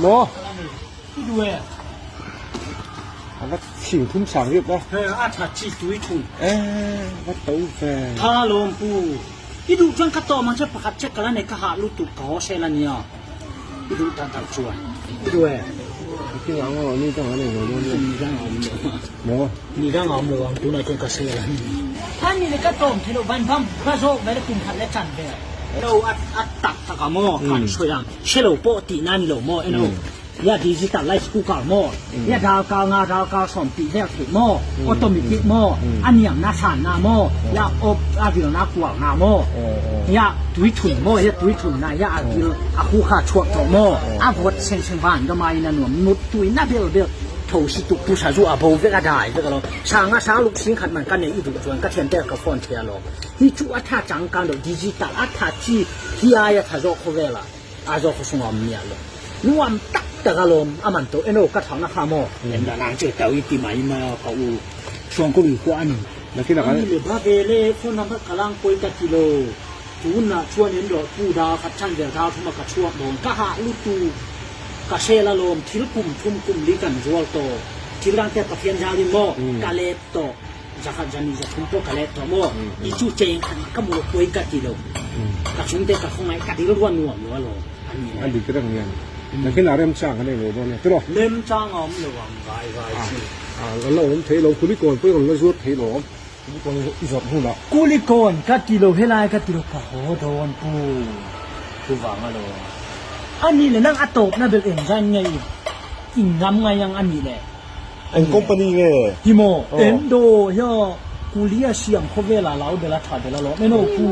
Maw? A va chhing thum sang riap a. A tha chi tui thung. E va to ve. Tha lawm pu. I duh chuan ka tawm ang che pakhat che ka la nei ka hah lutuk ka haw sel a nia. I duh tak tak chuan. I duh e. I ti ang aw ni dang a nei lo dawn nia. Ni dang a awm lo. Maw? Ni dang a awm lo ang tunah chuan ka sel a ni. A ni le ka tawm thei lo van vam va zawk mai le kum khat le chan vel. Lo a a tak tak a maw kan sawi ang. Hre lo pawh tih na ni lo maw eno. Ya digital rice cooker maw ya dal kal nga dal kal sawm tih vel theih maw automatic maw a niam na san na maw ya op a vil na kual na maw ya tui thun maw ya tui thun na ya a vil a hu kha chhuak tawh maw a vawt seng seng van ka mai na nuam mut tui na bel bel tho si tuk tu sa zu a bo vek a dai vek alo sanga sang luk sing khat man ka nei i duh chuan ka thian te ka phone thei alo hi chu a tha chang kan lo digital a tha chi hi ai a tha zawk khawvel ah. A zawk khaw sungah awm miah lo. Nuam tak tak a lawm a man tawh eno ka thakna kha maw? En dan ang che tau i ti mai mai a ka u Suang ko lui kua a ni. Nakin a Ani le ba ve le phone number ka lang pawi ka ti lo. Tunah chuan in rawh pu da khat chan vel thar thum a ka chhuak dawn ka hah lutu ka hre la lawm thil kum thum kum li kan zual tawh thil dang te Pathian zal in maw ka let tawh. Zakhat zan in zathum pawh ka let tawh maw? I chu cheng khat ka mu lo pawi ka ti lo. Ka chhungte ka khawngaih ka dil ruan nuam lo alawm an ni A dik reng hian. Nakin a remchang an ei lo dawn e tiraw? Remchang a awm lo ang vai vai chu. A la awm thei lo, Kulikawn pawh i rawn la zuar thei lo awm. Kulikawn i zawrh hunah. Kulikawn ka ti lo helai ka ti lo ka haw dawn pu chuvang alawm. A nih leh nang a tawpna belh engzan nge i ngam ngai ang a nih leh. Eng company nge? Hi maw? Endo hian kulia siam khawvela lau bela tha bela lawm eno pu.